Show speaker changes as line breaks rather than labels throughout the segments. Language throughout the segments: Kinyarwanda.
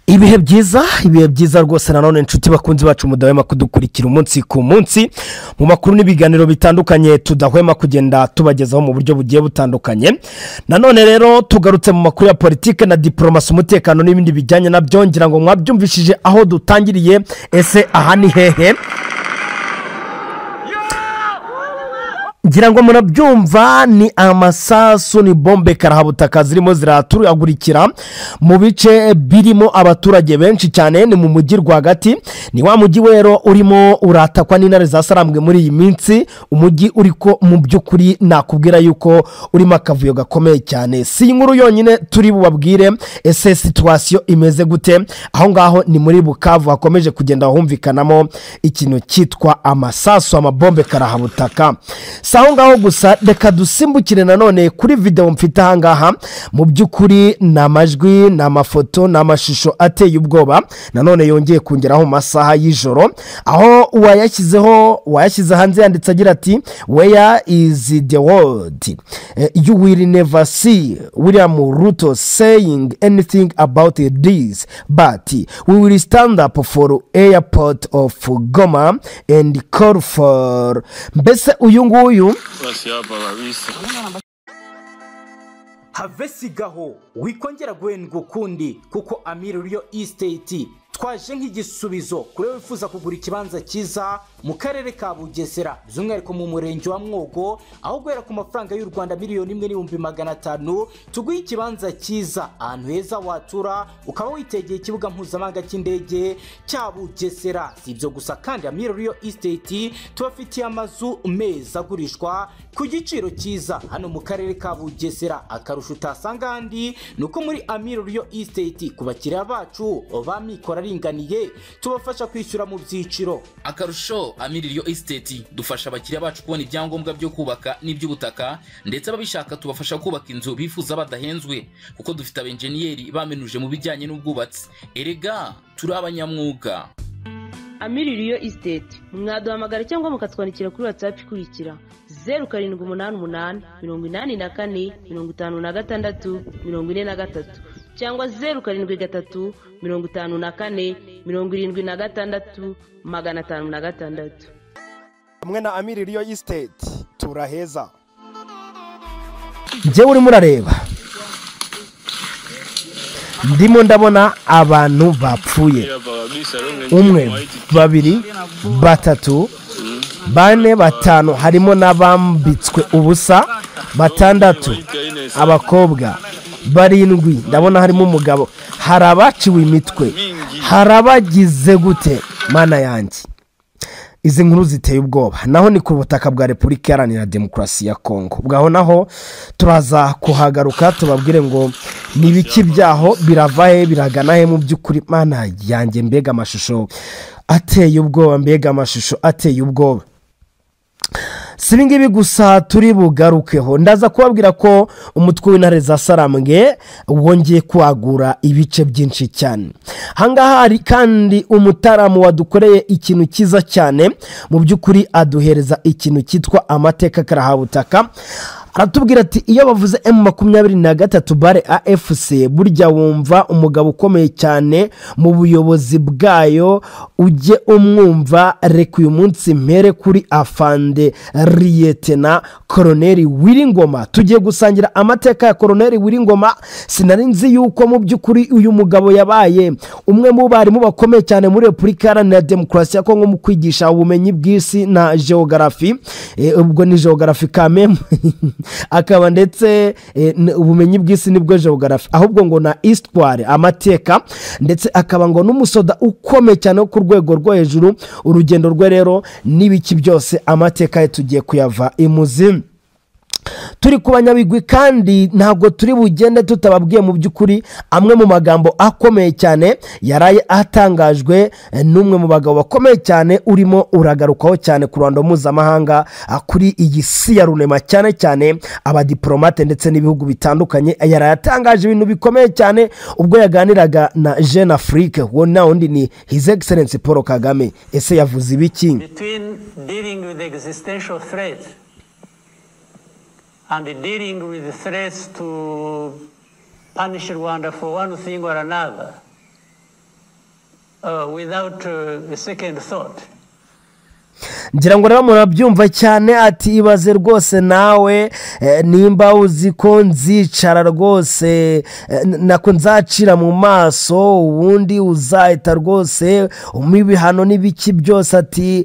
Ibihe byiza, ibihe byiza rwose. Nanone inshuti bakunzi bacu mudahwema kudukurikira umunsi ku munsi mu makuru n'ibiganiro bitandukanye tudahwema kugenda tubagezaho mu buryo bugiye butandukanye. Nanone rero tugarutse mu makuru ya politike na diplomasi, umutekano n'ibindi bijyanye nabyo. Ngira ngo mwabyumvishije aho dutangiriye. Ese aha ni hehe? Ngira ngo murabyumva, ni amasasu, ni bombe karahabutaka zirimo ziraturagurikira mu bice birimo abaturage benshi cyane. Ni mu mujyi rwagati, ni wa mujyi wero urimo uratakwa n'intare za Sarambwe muri iyi minsi. Umujyi uriko mu by'ukuri nakubwira yuko urimo akavuyo gakomeye cyane. Si inkuru yonyine turi bubabwire ese situation imeze gute aho ngaho. Ni muri Bukavu hakomeje kugenda humvikanamo ikintu cyitwa amasasu, amabombe karahabutaka. Saho ngaho gusa, reka dusimbukire nanone kuri video mfite ahangaha. Mu by'ukuri ni amajwi, ni amafoto, ni amashusho ateye ubwoba nanone yongeye kongeraho mu masaha y'ijoro, aho uwayashyizeho, uwayashyize hanze yanditse agira ati: "Where is the world? You will never see William Ruto saying anything about this, but we will stand up for airport of Goma and call for." Mbese uyu nguyu
Basi hapa kabisa.
Have sigaho, wikongera guhendwa ukundi, kuko Amiri Real Estate twaje nk'igisubizo kuri wowe wifuza kugura ikibanza cyiza mu karere ka Bugesera, by'umwihariko mu murenge wa Mwogo, aho guhera ku mafaranga y'u Rwanda 1,500,000 tuguhe ikibanza cyiza, ahantu heza watura ukaba witegeye ikibuga mpuzamahanga cy'indege cya Bugesera. Si ibyo gusa kandi, Amiri Real Estate tubafitiye amazu meza agurishwa ku giciro cyiza hano mu karere ka Bugesera. Akarusho utasanga ahandi ni uko muri Amiri Real Estate ku bakiriya bacu ba mikoro aringaniye tubafasha kwishyura mu byiciro.
Akarusho, Amiri Real Estate dufasha abakiriya bacu kubona ibyangombwa byo kubaka n'iby'ubutaka, ndetse ababishaka tubafasha kubaka inzu bifuza badahenzwe, kuko dufite abenjeniyeri bamenuje mu bijyanye n'ubwubatsi. Erega turi abanyamwuga.
Amiri Real Estate mwaduhamagara cyangwa mukatwandikira kuri WhatsApp ikurikira: 0788845643, cyangwa 0735476506.
Hamwe na Amiri Real Estate turaheza. Njyewe urimo urareba, ndimo ndabona abantu bapfuye:
Hapa kabisa. Ronge
umwe, babiri, batatu, bane, batanu, harimo n'abambitswe ubusa batandatu, abakobwa barindwi, ndabona harimo umugabo, hari abaciwe imitwe, hari abagize gute. Mana yanjye, izi nkuru ziteye ubwoba. Naho ni ku butaka bwa Repubulika Iharanira Demokarasi ya Kongo. Bwaho naho turaza kuhagaruka, tubabwire ngo ni ibiki byaho, birava he, biragana he mu by'ukuri. Mana yanjye, mbega amashusho ateye ubwoba, mbega amashusho ateye ubwoba! Si ibingibi gusa turi bugarukeho. Ndaza kubabwira ko umutwe w'intare za Sarambwe wongeye kwagura ibice byinshi cyane. Ahangaha hari kandi umutaramu wadukoreye ikintu cyiza cyane mu by'ukuri, aduhereza ikintu cyitwa amateka karahabutaka. Aratubwira ati: "Iyo bavuze M23 bare AFC, burya wumva umugabo ukomeye cyane mu buyobozi bwayo, ujye umwumva." Reka uyu munsi mpere kuri afande Lieutenant Colonel Wiringoma. Tugiye gusangira amateka ya Colonel Wiringoma. Sinari nzi yuko mu by'ukuri uyu mugabo yabaye umwe mu barimu bakomeye cyane muri Repubulika Iharanira Demokarasi ya Kongo mu kwigisha ubumenyi bw'isi na geogarafi. Ubwo ni geogarafi kameme, akaba ndetse ubumenyi bw'isi nibwo geogarafi, ahubwo ngo na histoire, amateka, ndetse akaba ngo n'umusoda ukomeye cyane wo ku rwego rwo hejuru. Urugendo rwe rero n'ibiki byose, amateka ye tugiye kuyava imuzi. Turi ku banyabigwi kandi ntabwo turi bugende tutababwiye mu by'ukuri amwe mu magambo akomeye cyane yaraye atangajwe n'umwe mu bagabo bakomeye cyane urimo uragarukaho cyane ku ruhando mpuzamahanga, kuri iyi si ya rurema, cyane cyane abadiplomate ndetse n'ibihugu bitandukanye. Yaraye atangaje ibintu bikomeye cyane ubwo yaganiraga na Jeune Afrique. Uwo na wundi ni His Excellence Paul Kagame. Ese yavuze ibiki?
Between dealing with existential threat and dealing with threats to punish Rwanda for one thing or another. without a second thought.
Ngira ngo rero murabyumva cyane, ati ibaze rwose nawe nimba uzi ko nzicara rwose nako nzacira mu maso, ubundi uzahita rwose umibihano n'ibiki byose, ati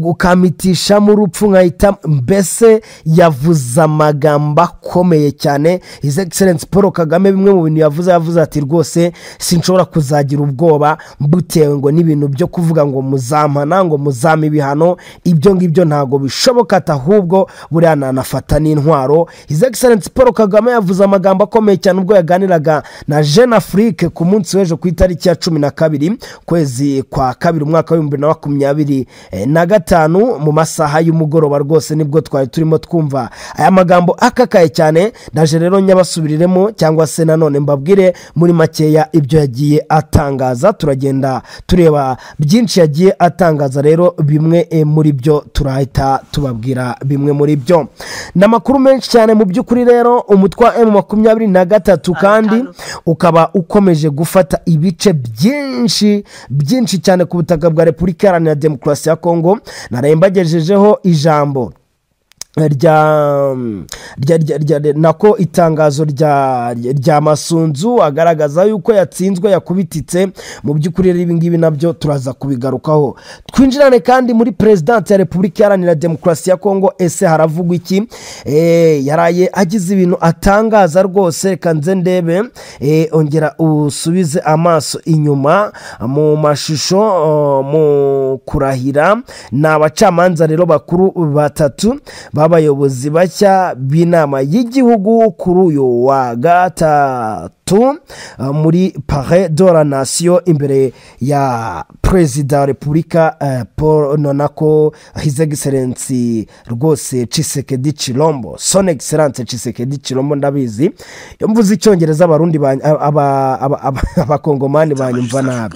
ukamitisha mu rupfu nkahita. Mbese yavuze amagambo akomeye cyane His Excellence Paul Kagame. Bimwe mu bintu yavuze ati rwose sinshobora kuzagira ubwoba mbutewe ngo n'ibintu byo kuvuga ngo muzampana ngo muzame ibihano, ibyo ngibyo ntago bishoboka, ahubwo buriya nanafata n'intwaro. His Excellence Paul Kagame yavuze amagambo akomeye cyane ubwo yaganiraga na Jeune Afrique ku munsi w'ejo ku itariki ya 12 kwezi kwa kabiri umwaka wa 2025 mu masaha y'umugoroba. Rwose nibwo twari turimo twumva aya magambo akakaye cyane. Ndaje rero nyabasubiriremo cyangwa se nanone mbabwire muri makeya ibyo yagiye atangaza. Turagenda tureba byinshi yagiye atangaza rero, bimwe muri byo turahita tubabwira bimwe muri byo. Namakuru menshi cyane mu by'ukuri rero. Umutwe wa M23 kandi ukaba ukomeje gufata ibice byinshi byinshi cyane ku butaka bwa Repubulika Iharanira Demokarasi ya Kongo. Narembagejejeho ijambo rya nako itangazo rya Masunzu agaragaza yuko yatsinzwe yakubititse. Mu by'ukuri rero ibi ngibi nabyo turaza kubigarukaho. Twinjirane kandi muri President ya Repubulika Iharanira Demokarasi ya Kongo. Ese haravugwa iki? Yaraye agize ibintu atangaza rwose. Reka nze ndebe, ongera usubize amaso inyuma mu mashusho mu kurahira. Ni abacamanza rero bakuru batatu b'abayobozi bashya b'inama y'igihugu kuri uyu wa gatatu muri Palais de la Nation imbere ya Perezida wa Repubulika Paul nonako His Excellency rwose Tshisekedi Chilombo, Son Excellence Tshisekedi Chilombo. Ndabizi iyo mvuze icyongereza abarundi abakongomani banyumva nabi.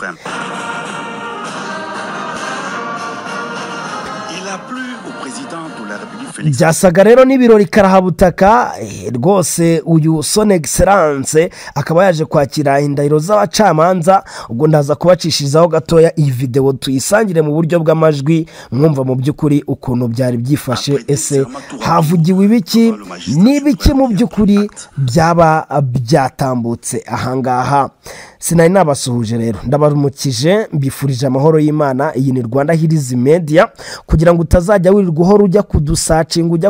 Byasaga rero n'ibirori karahabutaka rwose. Uyu Son Excellence akaba yaje kwakira indahiro z'abacamanza. Ubwo ndaza kubacishirizaho gatoya iyi video tuyisangire mu buryo bw'amajwi mwumva mu by'ukuri ukuntu byari byifashe. Ese havugiwe ibiki n'ibiki mu by'ukuri byaba byatambutse ahangaha? Sinari nabasuhuje rero, ndabarumukije, mbifurije amahoro y'Imana. Iyi ni Rwanda Hills Media, kugira ngo utazajya wirirwa uhora ujya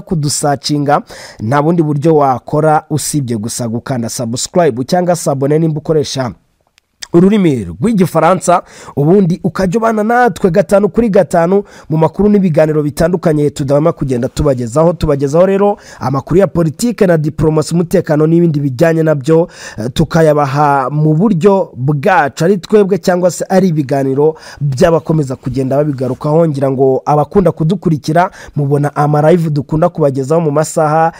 kudusacinga, nta bundi buryo wakora usibye gusa gukanda subscribe cyangwa sabone nimba ukoresha ururimi rw'igifaransa, ubundi ukajya ubana natwe 5 kuri 5 mu makuru n'ibiganiro bitandukanye tudahwema kugenda tubagezaho rero amakuru ya politike na diplomasi, umutekano n'ibindi bijyanye nabyo, tukayabaha mu buryo bwacu ari twebwe cyangwa se ari ibiganiro by'abakomeza kugenda babigarukaho. Ngira ngo abakunda kudukurikira mubona ama live dukunda kubagezaho mu masaha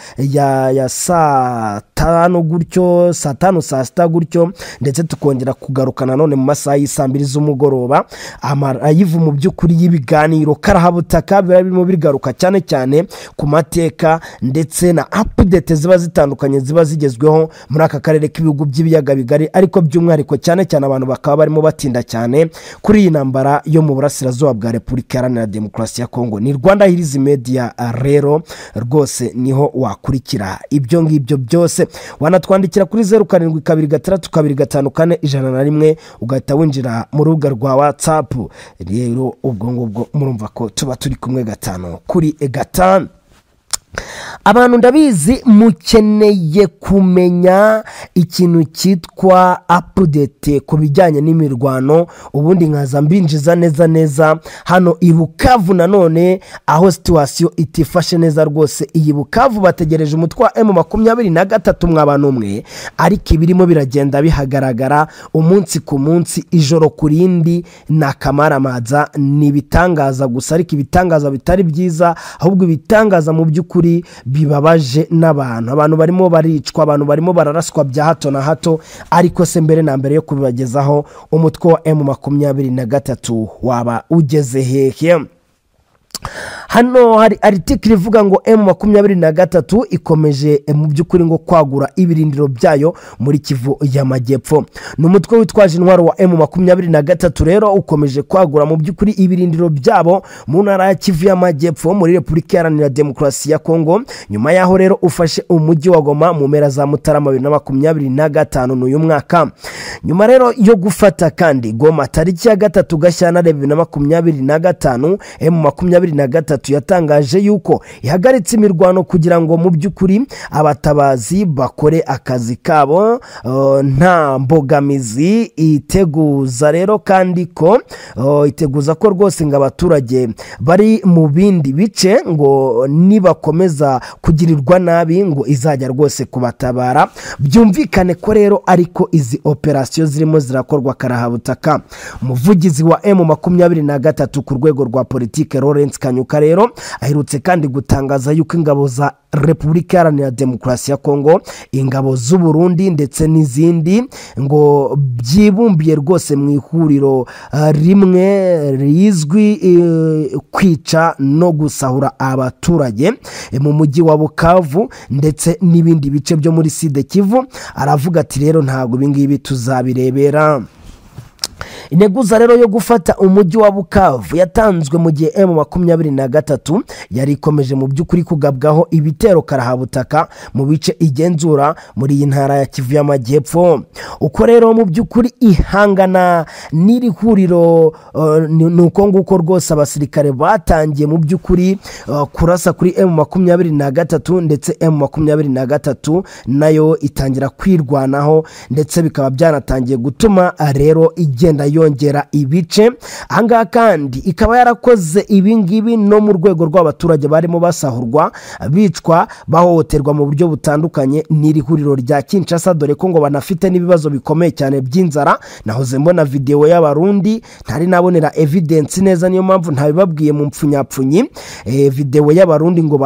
ya saa 5 gutyo, saa 5 saa 6 gutyo, ndetse tukongera kugaruka none mu masaha y'isaa 2 z'umugoroba. Amarayivu mu by'ukuri y'ibiganiro karahabutaka biba birimo bigaruka cyane cyane ku mateka ndetse na update ziba zitandukanye ziba zigezweho muri aka karere k'ibihugu by'ibiyaga bigari, ariko by'umwihariko cyane cyane abantu bakaba barimo batinda cyane kuri iyi ntambara yo mu burasirazuba bwa Repubulika Iharanira Demokarasi ya Kongo. Ni Rwanda Hills Media rero rwose niho wakurikira ibyo ngibyo byose. Wanatwandikira kuri 07226254 101 ugahita winjira mu rubuga rwa WhatsApp. Rero ubwo ngubwo murumva ko tuba turi kumwe 5 kuri 5. Abantu ndabizi mukeneye kumenya ikintu cyitwa update ku bijyanye n'imirwano, ubundi nkaza mbinjiza neza neza hano i Bukavu nanone aho situation itifashe neza rwose. Iyi Bukavu bategereje umutwe wa M23 mw'abantu umwe, ariko ibirimo biragenda bihagaragara umunsi ku munsi, ijoro kurindi na kamaramaza. Ni ibitangaza gusa, ariko ibitangaza bitari byiza, ahubwo ibitangaza mu by'ukuri bibabaje n'abantu. Abantu barimo baricwa, abantu barimo bararaswa bya hato na hato. Ariko se mbere na mbere yo kubibagezaho, umutwe wa M23 waba ugeze hehe? Hano hari article ivuga ngo M23 ikomeje mu by'ukuri ngo kwagura ibirindiro byayo muri Kivu y'Amajyepfo. Ni umutwe witwaje intwaro wa M23 rero ukomeje kwagura mu by'ukuri ibirindiro byabo mu ntara ya Kivu y'Amajyepfo muri Repubulika Iharanira Demokarasi ya Kongo, nyuma yaho rero ufashe umujyi wa Goma mu mpera za Mutarama 2025 n'uyu mwaka. Nyuma rero yo gufata kandi Goma tariki ya 3 Gashyantare 2025, M23 yatangaje yuko ihagaritse imirwano kugira ngo mu by'ukuri abatabazi bakore akazi kabo nta mbogamizi. Iteguza rero kandi ko iteguza ko rwose ngo abaturage bari mu bindi bice ngo nibakomeza kugirirwa nabi ngo izajya rwose kubatabara. Byumvikane ko rero ariko izi operasiyo zirimo zirakorwa karahabutaka. Umuvugizi wa M23 ku rwego rwa politike Lawrence Kanyuka rero aherutse kandi gutangaza yuko ingabo za Repubulika Iharanira Demokarasi ya Kongo, ingabo z'u Burundi ndetse n'izindi ngo byibumbiye rwose mu ihuriro rimwe rizwi kwica no gusahura abaturage mu mujyi wa Bukavu ndetse n'ibindi bice byo muri Sud Kivu. Aravuga ati rero ntabwo ibi ngibi tuzabirebera. Integuza rero yo gufata umujyi wa Bukavu yatanzwe mu gihe M23 yari ikomeje mu by'ukuri kugabwaho ibitero karahabutaka mu bice igenzura muri iyi ntara ya Kivu y'Amajyepfo. Uko rero mu by'ukuri ihangana n'iri huriro nuko nguko rwose abasirikare batangiye mu by'ukuri kurasa kuri M23 ndetse M23 nayo itangira kwirwanaho, ndetse bikaba byanatangiye gutuma rero igenda yongera ibice. Ahangaha kandi ikaba yarakoze ibingibi no mu rwego rw'abaturage barimo basahurwa, bicwa, bahohoterwa mu buryo butandukanye n'iri huriro rya Kinshasa, dore ko ngo banafite n'ibibazo bikomeye cyane by'inzara. Nahoze mbona video y'abarundi ntari nabonera evidence neza, niyo mpamvu ntabibabwiye mu mpfunyapfunyi. Video y'abarundi ngo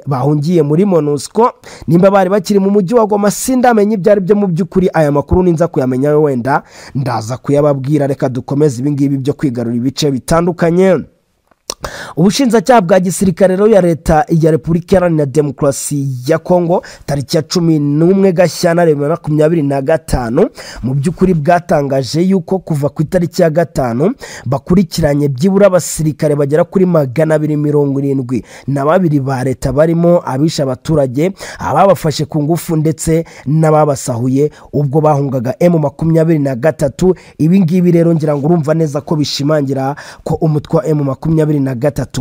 bahungiye muri MONUSCO, nimba bari bakiri mu mujyi wa Goma sindamenye ibyari byo mu by'ukuri. Aya makuru ninza kuyamenya wenda ndaza kuyababwira. Reka dukomeze ibingibi byo kwigarura ibice bitandukanye. Ubushinjacyaha bwa gisirikare rero ya leta ya Repubulika Iharanira Demokarasi ya Kongo tariki ya 11 Gashyantare 2025 mu by'ukuri bwatangaje yuko kuva ku itariki ya 5 bakurikiranye byibura abasirikare bagera kuri 272 ba leta barimo abisha abaturage, ababafashe ku ngufu ndetse n'ababasahuye ubwo bahungaga M23. Ibi ngibi rero ngira ngo urumva neza ko bishimangira ko umutwe wa M23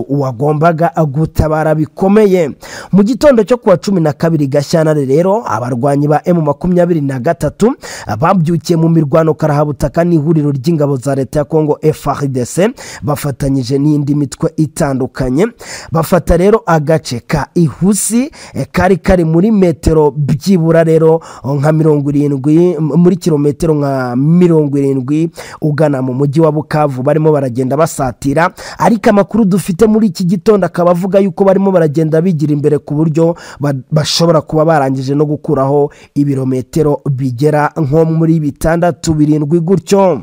wagombaga gutabara bikomeye. Mu gitondo cyo kuwa 12 Gashyantare rero abarwanyi ba M23 babyukiye mu mirwano karahabutaka n'ihuriro ry'ingabo za leta ya Kongo FARDC bafatanyije n'indi mitwe itandukanye. Bafata rero agace ka Ihusi kari kari muri metero byibura rero nka 70 muri kilometero nka 70 ugana mu mujyi wa Bukavu, barimo baragenda basatira. Ariko amakuru dufite muri iki gitondo akaba avuga yuko barimo baragenda bigira imbere ku buryo bashobora kuba barangije no gukuraho ibirometero bigera nko muri 6 7 gutyo.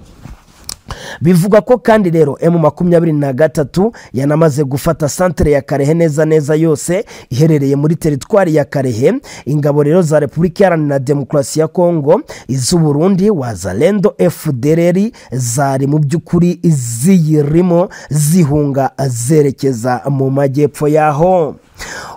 Bivuga ko kandi rero M23 yanamaze gufata centre ya Karehe neza neza yose iherereye muri teritwari ya Karehe. Ingabo rero za Repubulika Iharanira Demokarasi ya Kongo, iz'u Burundi, Wazalendo, FDLR zari mu by'ukuri ziyirimo zihunga zerekeza mu majyepfo yaho.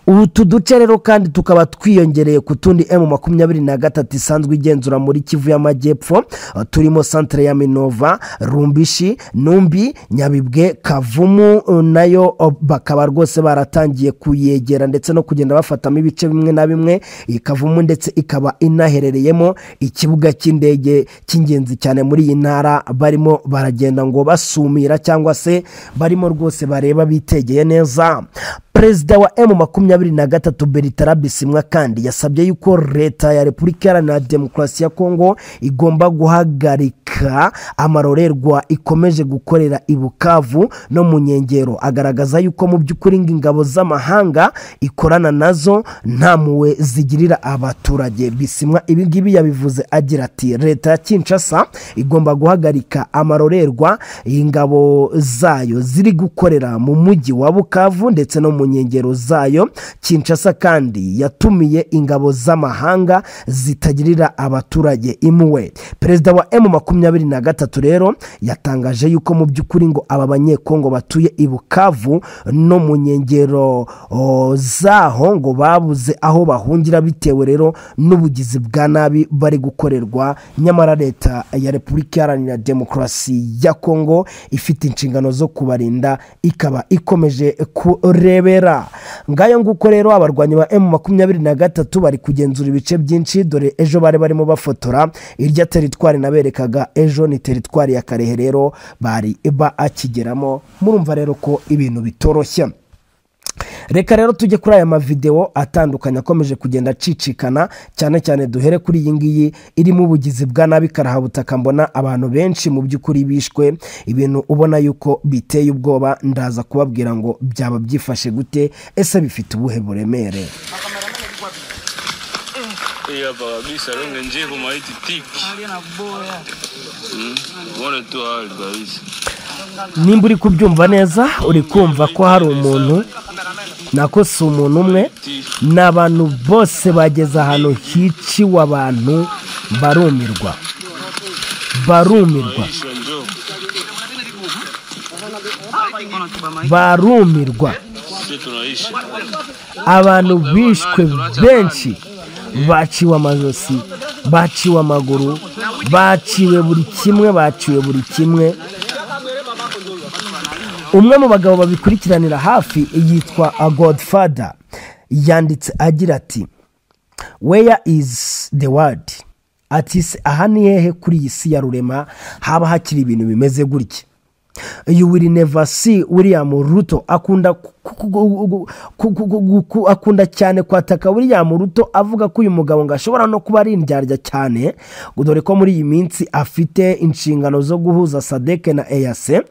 Utu duce rero kandi tukaba twiyongereye ku tundi M23 isanzwe igenzura muri Kivu y'Amajyepfo, turimo centre ya Minova, Rumbishi, Numbi, Nyabibwe, Kavumu nayo bakaba rwose baratangiye kuyegera ndetse no kugenda bafatamo ibice bimwe na bimwe. Kavumu ndetse ikaba inaherereyemo ikibuga cy'indege cy'ingenzi cyane muri iyi ntara, barimo baragenda ngo basumira cyangwa se barimo rwose bareba bitegeye neza. Perezida wa M23 Bertrand Bisimwa kandi yasabye yuko leta ya Repubulika Iharanira Demokarasi ya Kongo igomba guhagarika amarorerwa ikomeje gukorera i Bukavu no mu nkengero, agaragaza yuko mu by'ukuri ingabo z'amahanga ikorana nazo nta mpuhwe zigirira abaturage. Bisimwa ibi ngibi yabivuze agira ati leta ya Kinshasa igomba guhagarika amarorerwa ingabo zayo ziri gukorera mu mujyi wa Bukavu ndetse no mu nkengero zayo. Kinshasa kandi yatumiye ingabo z'amahanga zitagirira abaturage impuhwe. Perezida wa M23 rero yatangaje yuko mu by'ukuri ngo aba banyekongo batuye i Bukavu no mu nkengero zaho ngo babuze aho bahungira bitewe rero n'ubugizi bwa nabi bari gukorerwa, nyamara leta ya Repubulika Iharanira Demokarasi ya Kongo ifite inshingano zo kubarinda ikaba ikomeje kurebera. Ngayo nguko rero abarwanyi ba M23 bari kugenzura ibice byinshi. Dore ejo bari barimo bafotora irya teritwari naberekaga ejo, ni teritwari ya Karehe rero bari bakigeramo. Murumva rero ko ibintu bitoroshye. Reka rero tujye kuri aya mavideo atandukanye akomeje kugenda acicikana, cyane cyane duhere kuri iyi ngiyi irimo ubugizi bwa nabi karahabutaka. Mbona abantu benshi mu by'ukuri bishwe, ibintu ubona yuko biteye ubwoba. Ndaza kubabwira ngo byaba byifashe gute, ese bifite ubuhe buremere. Nimba uri kubyumva neza, uri kumva ko hari umuntu, nako si umuntu umwe, ni abantu bose bageze ahantu hiciwe abantu barumirwa, barumirwa, barumirwa. Abantu bishwe benshi, baciwe amajosi, baciwe amaguru, baciwe buri kimwe, baciwe buri kimwe. Umwe mu bagabo babikurikiranira hafi yitwa Godfather yanditse agira ati where is the world? Ati aha ni hehe kuri iyi si ya rurema haba hakiri ibintu bimeze gutya? You will never see William Ruto. Akunda cyane kwataka William Ruto, avuga ko uyu mugabo ngo ashobora no kuba ari indyarya cyane, dore ko muri iyi minsi afite inshingano zo guhuza SADC na EAC.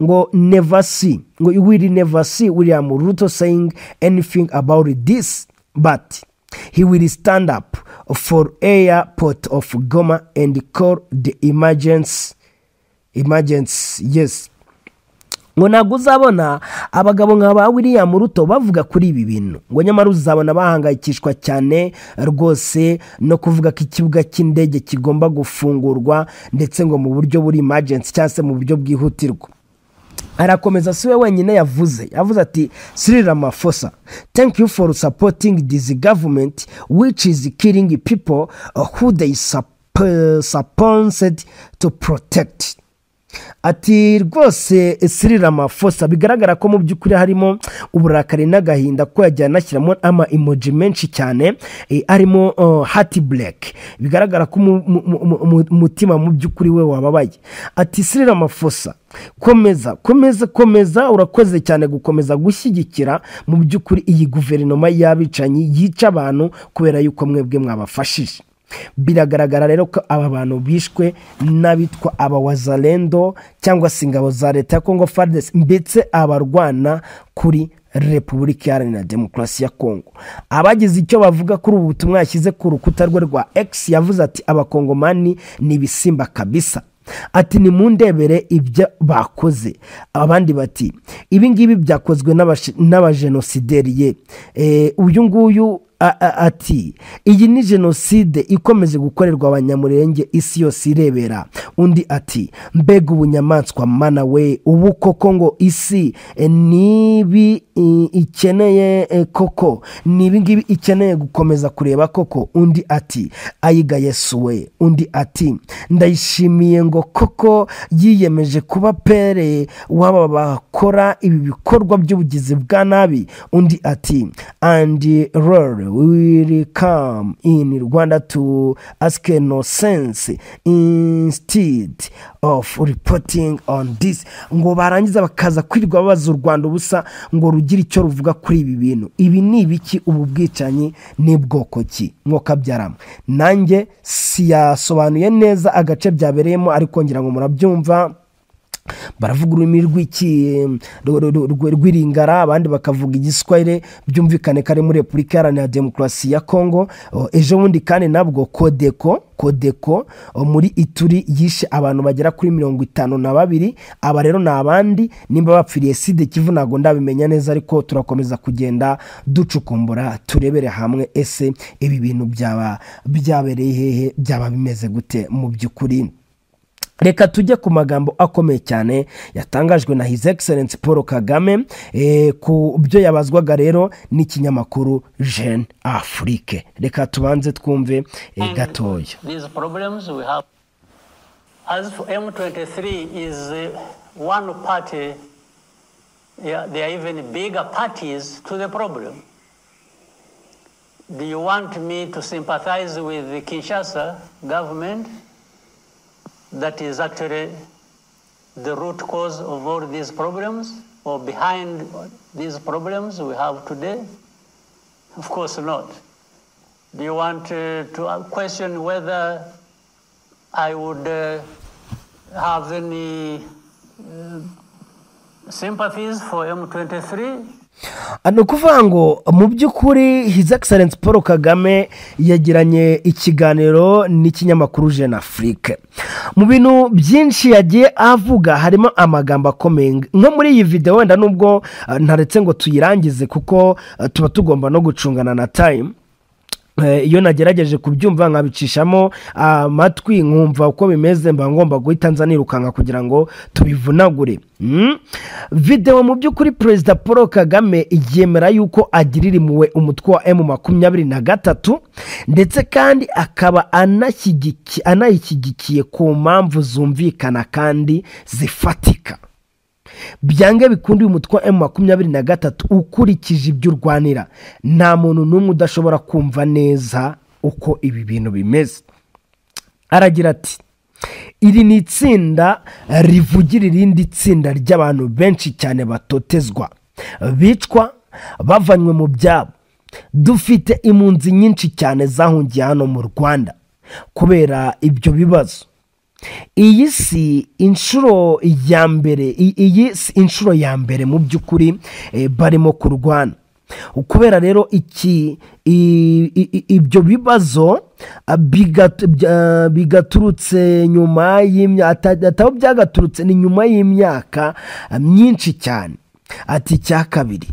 Ngo never see, ngo you will never see William Ruto saying anything about this, but he will stand up for airport of Goma and call the emergency. Yes. Ngo ntabwo uzabona abagabo nka ba William Ruto bavuga kuri ibi bintu, ngo nyamara uzabona bahangayikishwa cyane rwose no kuvuga ko ikibuga cy'indege kigomba gufungurwa, ndetse ngo mu buryo buri emergency cyangwa se mu buryo bwihutirwa. Arakomeza, siwe wenyine yavuze ati Cyril Ramaphosa, thank you for supporting this government which is killing people who they supposed to protect. Ati rwose Cyril Ramaphosa, bigaragara ko mu by'ukuri harimo uburakari n'agahinda ko yagiye anashyiramo ama emoji menshi cyane arimo heart black, bigaragara ko umutima mu by'ukuri we wababaye. Ati Cyril Ramaphosa, komeza komeza komeza, urakoze cyane gukomeza gushyigikira mu by'ukuri iyi guverinoma y'abicanyi yica abantu kubera yuko mwebwe mwabafashije. Biragaragara rero ko aba bantu bishwe n'abitwa abawazalendo cyangwa se ingabo za leta ya Congo FARDC, ndetse abarwana kuri Repubulika Iharanira Demokarasi ya Kongo. Abagize icyo bavuga kuri ubu butumwa yashyize ku rukuta rwe rwa X, yavuze ati abakongomani ni ibisimba kabisa, ati nimundebere ibyo bakoze. Abandi bati ibi ngibi byakozwe n'abajenosideri. Uyu nguyu ati iyi ni jenoside ikomeje gukorerwa abanyamurenge isi yose irebera. Undi ati mbega ubunyamaswa mana we, ubu koko ngo isi nibi ikeneye koko, nibi ngibi ikeneye gukomeza kureba koko. Undi ati ayiga Yesu we. Undi ati ndayishimiye ngo koko yiyemeje kuba pere waba bakora ibi bikorwa by'ubugizi bwa nabi. Undi ati and roll Will come in Rwanda to ask no sense instead of reporting on this. Ngo barangiza bakaza kwirirwa babaza u Rwanda ubusa ngo rugira icyo ruvuga kuri ibi bintu. Ibi ni ibiki? Ubu bwicanyi ni bwoko ki? Mwoka byarama. Nanjye siyasobanuye neza agace byabereyemo, ariko ngira ngo murabyumva. Baravuga ururimi rw'iringara, abandi bakavuga igiswahili, byumvikane kare muri Repubulika Iharanira Demokarasi ya Kongo. Ejo bundi kandi nabwo Kodeko muri Ituri yishe abantu bagera kuri 52. Aba rero ni abandi nimba bapfiriye Sud Kivu ntago ndabimenya neza, ariko turakomeza kugenda ducukumbura turebere hamwe ese ibi bintu byaba byabereye hehe, byaba bimeze gute mu by'ukuri. Reka tujye ku magambo akomeye cyane yatangajwe na His Excellency Paul Kagame ku byo yabazwaga rero n'ikinyamakuru Jeune Afrique. Reka tubanze twumve gatoya.
These problems we have as for M23 is one party, yeah, there are even bigger parties to the problem. Do you want me to sympathize with the Kinshasa government that is actually the root cause of all these problems, or behind these problems we have today? Of course not. Do you want to question whether I would have any sympathies for M23?
Ni ukuvuga ngo mu by'ukuri His Excellency Paul Kagame yagiranye ikiganiro n'ikinyamakuru Jeune Afrique. Mu bintu byinshi yagiye avuga harimo amagambo akomeye nko muri iyi video, wenda nubwo ntaretse ngo tuyirangize kuko tuba tugomba no gucungana na time. Iyo nagerageje kubyumva nkabicishamo amatwi nkumva uko bimeze, mba ngomba guhita nza nirukanka kugira ngo tubivunagure. Video mu by'ukuri Perezida Paul Kagame yemera yuko agirira impuhwe umutwe wa M23, ndetse kandi akaba anayishyigikiye ku mpamvu zumvikana kandi zifatika. Byange bikundi uyu mutwe wa M23 ukurikije ibyo urwanira, nta muntu n'umwe udashobora kumva neza uko ibi bintu bimeze. Aragira ati iri ni itsinda rivugira irindi tsinda ry'abantu benshi cyane batotezwa, bicwa, bavanywe mu byabo. Dufite impunzi nyinshi cyane zahungiye hano mu Rwanda kubera ibyo bibazo. Iyi si inshuro ya mbere, iyi si inshuro ya mbere mu by'ukuri barimo kurwana. Kubera rero iki ibyo bibazo bigaturutse nyuma y'imyaka, byagaturutse ni nyuma y'imyaka myinshi cyane. Ati cya kabiri,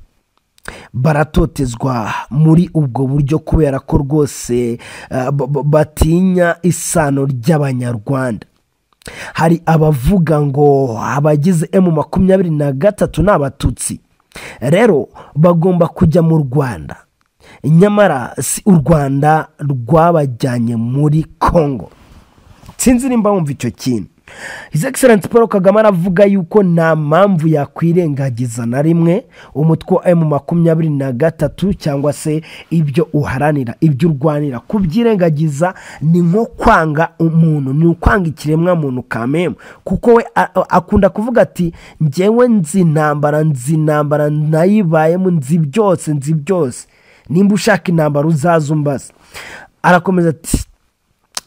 baratotezwa muri ubwo buryo kubera ko rwose batinya isano ry'Abanyarwanda. Hari abavuga ngo abagize M23 n'abatutsi rero bagomba kujya mu Rwanda, nyamara si u Rwanda rwabajyanye muri Kongo. Sinzi nimba wumva icyo kintu. His Excellency Paul Kagame aravuga yuko nta mpamvu yakwirengagiza na rimwe umutwe wa M23 cyangwa se ibyo uharanira, ibyo urwanira. Kubyirengagiza ni nko kwanga umuntu, ni ukwanga ikiremwa muntu kameme, kuko we akunda kuvuga ati njyewe nzi intambara, nzi intambara nayibayemo, nzi byose, nzi byose, nimba ushaka intambara uzaze umbaze. Arakomeza ati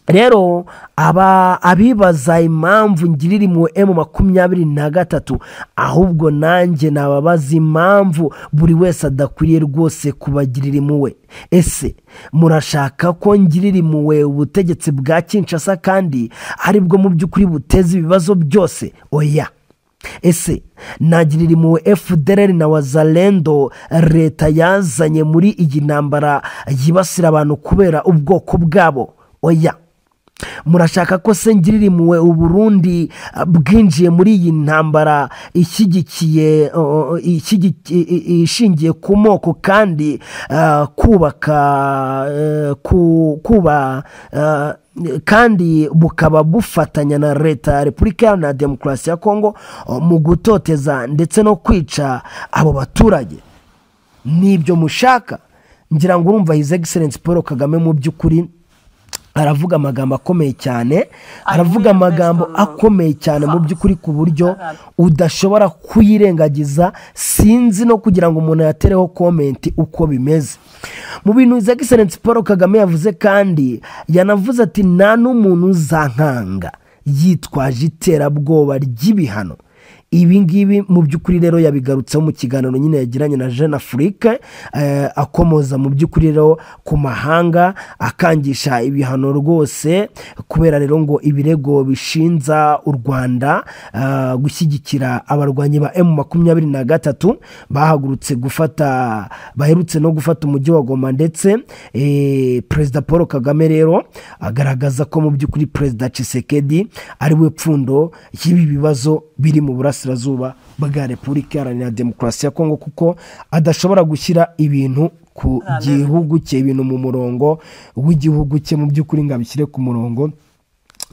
rero aba abibaza impamvu ngirira impuhwe M23, ahubwo nanjye nababaza impamvu buri wese adakwiriye rwose kubagirira impuhwe. Ese murashaka ko ngirira impuhwe ubutegetsi bwa Kinshasa kandi aribwo mu by'ukuri buteza ibibazo byose? Oya. Ese nagirira impuhwe FDLR na Wazalendo leta yazanye muri iyi ntambara yibasira abantu kubera ubwoko bwabo? Oya. Murashaka ko se ngirira impuhwe Uburundi bwinjiye muri iyi ntambara ishyigikiye ishingiye ku moko kandi kubaka kuba kandi bukaba bufatanya na leta ya Repubulika Iharanira Demokarasi ya Kongo mu gutoteza ndetse no kwica abo baturage? Nibyo mushaka? Ngira ngo urumva His Excellence Paul Kagame mu by'ukuri aravuga amagambo akomeye cyane, aravuga amagambo akomeye cyane mu by'ukuri ku buryo udashobora kuyirengagiza. Sinzi no kugira ngo umuntu yatereho comment uko bimeze. Mu bintu His Excellence Paul Kagame yavuze kandi yanavuze ati nta n'umuntu uzankanga yitwaje iterabwoba ry'ibihano. Ibi ngibi mu by'ukuri rero yabigarutseho mu kiganiro nyine yagiranye na Jeune Afrique, akomoza mu by'ukuri rero ku mahanga akangisha ibihano rwose, kubera rero ngo ibirego bishinza u Rwanda gushyigikira abarwanyi ba M23 bahagurutse gufata, baherutse no gufata umujyi wa Goma. Ndetse Perezida Paul Kagame rero agaragaza ko mu by'ukuri Perezida Tshisekedi ari we pfundo y'ibi bibazo biri mu burasirazuba bwa Repubulika Iharanira Demokarasi ya Kongo, kuko adashobora gushyira ibintu ku gihugu cye, ibintu mu murongo w'igihugu cye mu by'ukuri ngo abishyire ku murongo.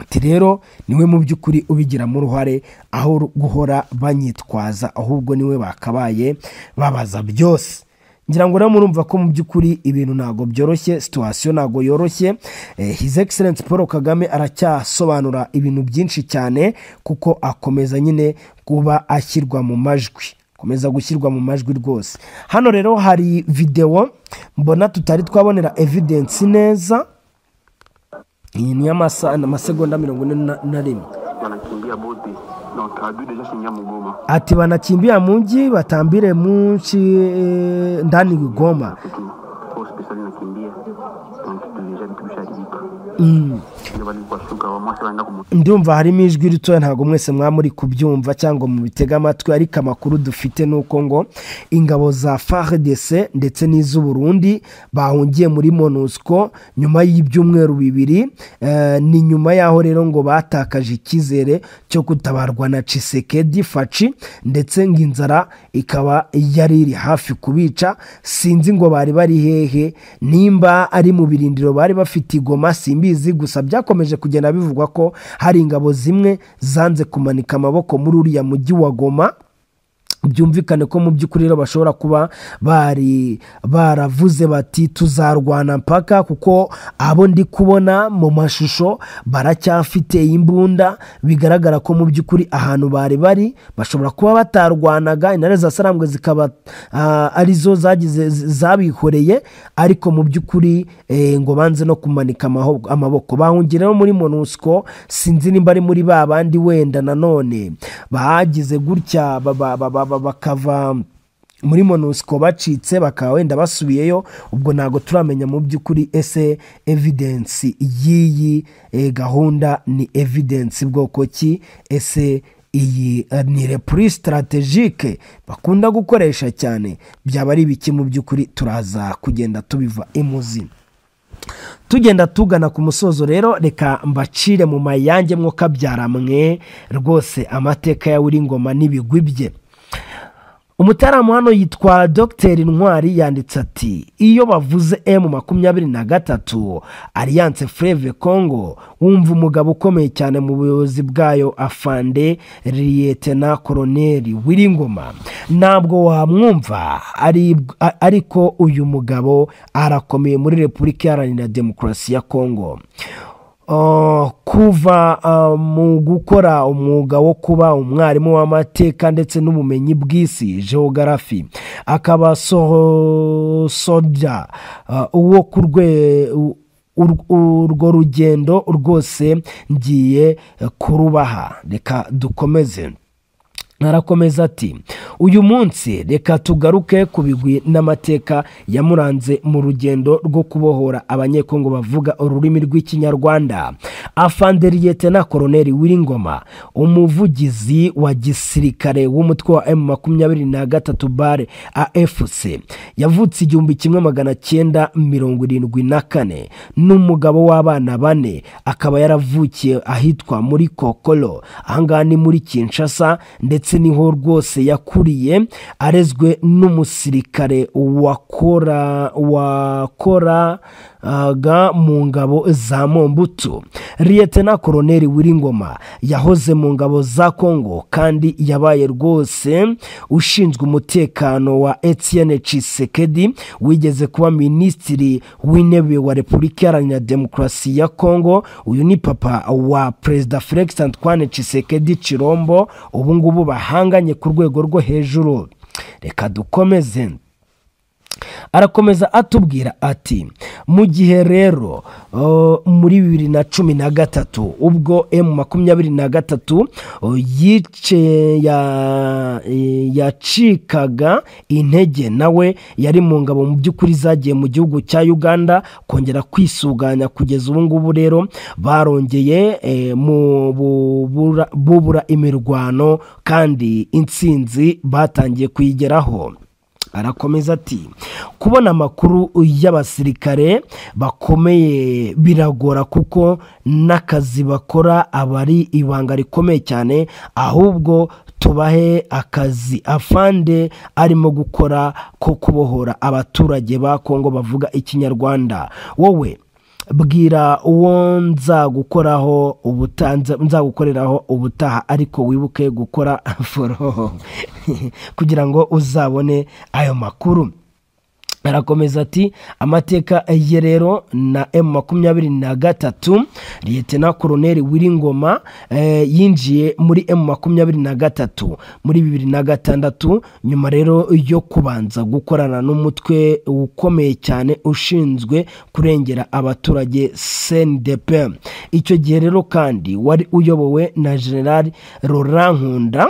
Ati rero niwe mu by'ukuri ubigiramo uruhare, aho guhora banyitwaza ahubwo niwe bakabaye babaza byose. Ngira ngo rero murumva ko mu by'ukuri ibintu ntago byoroshye, situation ntago yoroshye. His Excellence Paul Kagame aracyasobanura ibintu byinshi cyane, kuko akomeza nyine kuba ashyirwa mu majwi, komeza gushyirwa mu majwi rwose. Hano rero hari video mbona tutari twabonera evidence neza. Iyi ni amasegonda 41. Ati banakimbia mji batambire munchi ndani Goma. Ndumva harimo ijwi ritoya, ntago mwese mwamuri kubyumva cyangwa mu bitega amatwi, ariko amakuru dufite nuko ngo ingabo za FARDC ndetse n'iz'u Burundi bahungiye muri MONUSCO nyuma y'ibyumweru bibiri. Ni nyuma yaho rero ngo batakaje ikizere cyo gutabarwa na Tshisekedi Faci, ndetse ngo inzara ikaba yari iri hafi kubica. Sinzi ngo bari bari hehe, nimba ari mu birindiro bari bafite Goma simbizi, gusa byakomeje kugenda bivugwa ko hari ingabo zimwe zanze kumanika amaboko muri uriya mujyi wa Goma. Byumvikane ko mu by'ukuri rero bashobora kuba bari baravuze bati tuzarwana mpaka, kuko abo ndi kubona mu mashusho baracyafite imbunda, bigaragara ko mu by'ukuri ahantu bari bari bashobora kuba batarwanaga, intare za Sarambwe zikaba arizo zagize zabihoreye, ariko mu by'ukuri ngo banze no kumanika amaboko. Bahungira muri MONUSCO, sinzi nimba ari muri ba bandi wenda nanone bagize gutya bakava muri MONUSCO bacitse bakaba wenda basubiyeyo. Ubwo ntago turamenya mu by'ukuri ese evidence y'iyi gahunda ni evidence bwoko ki, ese iyi ni repli strategique bakunda gukoresha cyane, byaba ari ibiki mu by'ukuri turaza kugenda tubiva imuzi. Tugenda tugana ku musozo rero, reka mbacire mu mayange mwo kabyaramwe rwose amateka ya Willy Ngoma n'ibigwi bye. Umutaramu hano yitwa Dr Ntwari yanditse ati iyo bavuze M23 Alliance Fleuve Congo wumva umugabo ukomeye cyane mu buyobozi bwayo afande Lieutenant Colonel Willy Ngoma, ntabwo wamwumva ariko uyu mugabo arakomeye muri Repubulika Iharanira Demokarasi ya Congo. Kuva mu gukora umwuga wo kuba umwarimu w'amateka ndetse n'ubumenyi bw'isi geography, akaba soja uwo kurwe urwo rugendo rwose ngiye kurubaha. Reka dukomeze. Narakomeza ati uyu munsi reka tugaruke ku bigwi n'amateka yamuranze mu rugendo rwo kubohora abanyekongo bavuga ururimi rw'ikinyarwanda. Afande Lieutenant Colonel Willy Ngoma, umuvugizi wa gisirikare w'umutwe wa M23 bare AFC, yavutse 1974, n'umugabo w'abana bane, akaba yaravukiye ahitwa muri Kokolo, ahangaha ni muri Kinshasa, ndetse niho rwose yakuriye, arezwe n'umusirikare wakora yahoraga mu ngabo za Mobutu. Lieutenant Colonel Willy Ngoma yahoze mu ngabo za Kongo kandi yabaye rwose ushinzwe umutekano wa Etienne Tshisekedi, wigeze kuba minisitiri w'intebe wa Repubulika Iharanira Demokarasi ya Kongo. Uyu ni papa wa Perezida Felix Antoine Tshisekedi Chilombo, ubu ngubu bahanganye ku rwego rwo hejuru. Reka dukomeze. Arakomeza atubwira ati mu gihe rero muri 2013 ubwo M23 yice yacikaga intege, nawe yari mu ngabo mu by'ukuri zagiye mu gihugu cya Uganda kongera kwisuganya. Kugeza ubu ngubu rero barongeye mu bubura imirwano kandi intsinzi batangiye kuyigeraho. Arakomeza ati kubona amakuru y'abasirikare bakomeye biragora kuko n'akazi bakora abari ibanga rikomeye cyane, ahubwo tubahe akazi afande arimo gukora ko kubohora abaturage ba Kongo bavuga Ikinyarwanda. Wowe bwira uwo nzagukoraho nzagukoreraho ubutaha, ariko wibuke gukora follow kugira ngo uzabone ayo makuru. Arakomeza ati amateka ye rero na M23, Lieutenant Colonel Willy Ngoma yinjiye muri M23 muri 2006, nyuma rero yo kubanza gukorana n'umutwe ukomeye cyane ushinzwe kurengera abaturage CNDP. Icyo gihe rero kandi wari uyobowe na General Laurent Nkunda,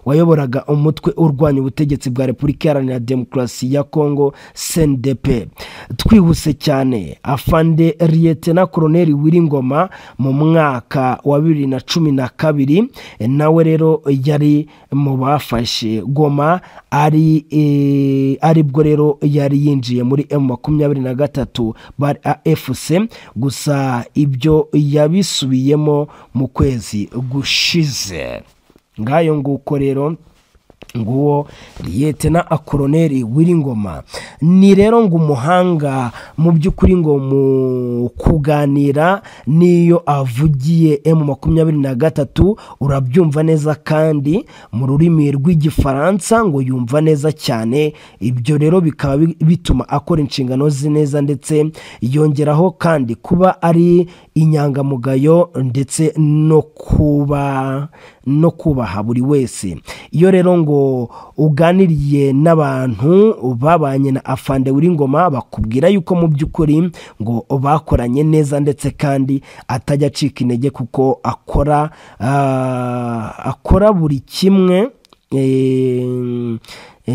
wayoboraga umutwe urwanya ubutegetsi bwa Repubulika Iharanira Demokarasi ya Kongo CNDP. Twihuse cyane, afande Lieutenant Colonel Willy Ngoma mu mwaka wa 2012 nawe rero yari mu bafashe Goma, aribwo rero yari yinjiye muri M23 bari AFC, gusa ibyo yabisubiyemo mu kwezi gushize. Ngayo nguko rero nguwo Lieutenant Colonel Willy Ngoma. Ni rero ngo umuhanga mu by'ukuri ngo mu kuganira niyo avugiye M23 urabyumva neza, kandi mu rurimi rw'Igifaransa ngo yumva neza cyane. Ibyo rero bikaba bituma akora inshingano ze neza, ndetse yongeraho kandi kuba ari inyangamugayo ndetse no kubaha buri wese. Iyo rero ngo uganiriye n'abantu babanye na afande Willy Ngoma bakubwira yuko mu by'ukuri ngo bakoranye neza, ndetse kandi atajya acika intege kuko akora buri kimwe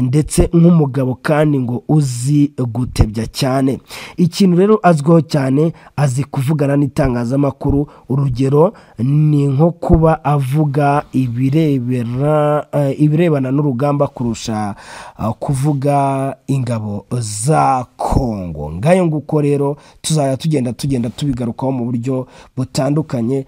ndetse nk'umugabo kandi ngo uzi gutebya cyane. Ikintu rero azwiho cyane, azi kuvugana n'itangazamakuru. Urugero ni nko kuba avuga ibirebana n'urugamba kurusha kuvuga ingabo za Kongo. Ngayo nguko rero tuzajya tugenda tubigarukaho mu buryo butandukanye.